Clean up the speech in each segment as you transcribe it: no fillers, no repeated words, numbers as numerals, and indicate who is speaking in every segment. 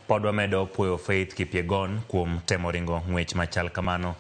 Speaker 1: Pod wamedo puoyo Faith Kipyegon kuom temo ringo ng'wech machal kamano.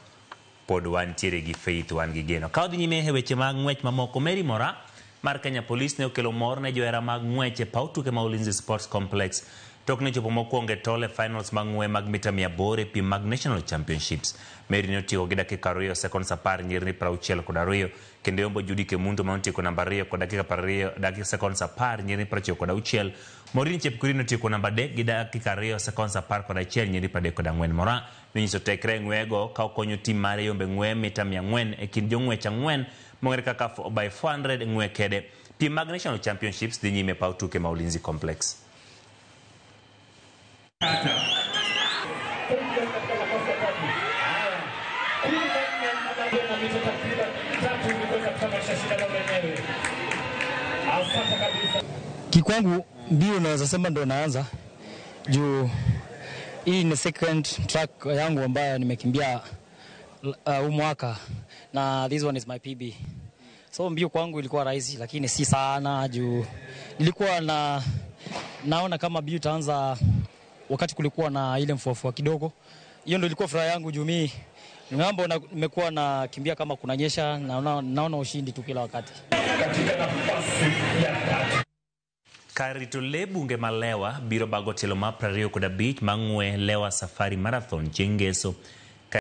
Speaker 1: Pod wantiere gi Faith, wan gi geno. Ka wadhi nyime e weche mag ng'wech mamoko, Mary Moraa mar Kenya Police ne okelo mor ne johera mag ng'wech e paw tuke ma Ulinzi Sports Complex tok ne chopo mokwongo e tol e finals mag ng'we mag mita 800 e piem mag National Championships. Mary ne otieko gi dakika 2 sekonds 10 nyirni 62 kendo yombo Judy Kemunto ma notieko namba 2 kod dakika 20 dakika sekonds 10 nyirni 96. Maureen Chepkorir notieko namba 3 gi dakika 2 sekonds 11 nyirni 34. Moraa nonyiso tekre e ng'wego ka okonyo tim mare yombe ng'we mita 400 e kind jong'wech ang'wen mong'ere kaka by 400 ng'we kede. Piem mag National Championships dhi nyime e paw tuke ma Ulinzi Complex.
Speaker 2: Kikwangu mbio naweza sema ndo naanza juu hii ni second track yangu ambayo nimekimbia huu mwaka na this one is my PB. So mbio kwangu ilikuwa rahisi, lakini si sana juu nilikuwa na naona kama mbio itaanza wakati kulikuwa na ile mfuafua kidogo. Hiyo ndio ilikuwa furaha yangu juu mimi ng'ambo na nimekuwa nakimbia kama kunanyesha, naona ushindi tu kila wakati.
Speaker 1: Kar rito lee bunge ma Lewa biro bago tielo mar 25 mar ng'we Lewa Safari Marathon chieng' Ngeso.